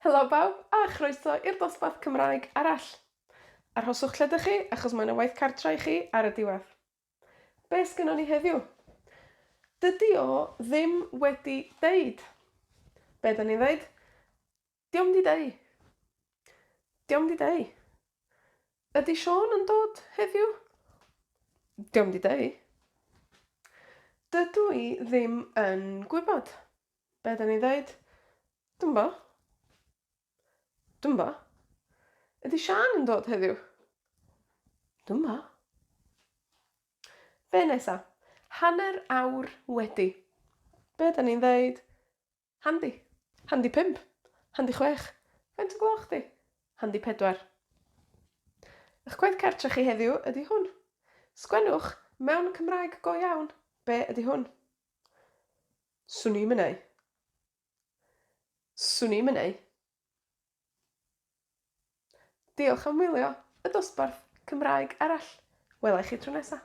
Helo bawb, a chroeso i'r dosbarth Cymraeg arall. Arhoswch lle dych chi, achos mae yna waith cartra i chi ar y diwedd. Be sgynnon ni heddiw? Dydy o ddim wedi deud. Be 'dan ni'n ddeud? Dio'm 'di deu. Dio'm 'di deu. Ydy Siôn yn dod heddiw? Dio'm 'di deu. Dydw i ddim yn gwybod. Be 'dan ni'n ddeud? Dw'mbo. Dw'mbo. Ydy Siân yn dod heddiw? Dw'mbo. Be nesa? Hanner awr wedi. Be 'dan ni'n ddeud? Handi. Handi pump. Handi chwech. Faint o gloch 'di? Handi pedwar. Ych gwaith cartre chi heddiw ydi hwn. Sgwennwch mewn Cymraeg go iawn be ydi hwn. Swn i'm yn ei. Swn i'm yn ei. Diolch am wylio y dosbarth Cymraeg arall. Wela i chi tro nesa.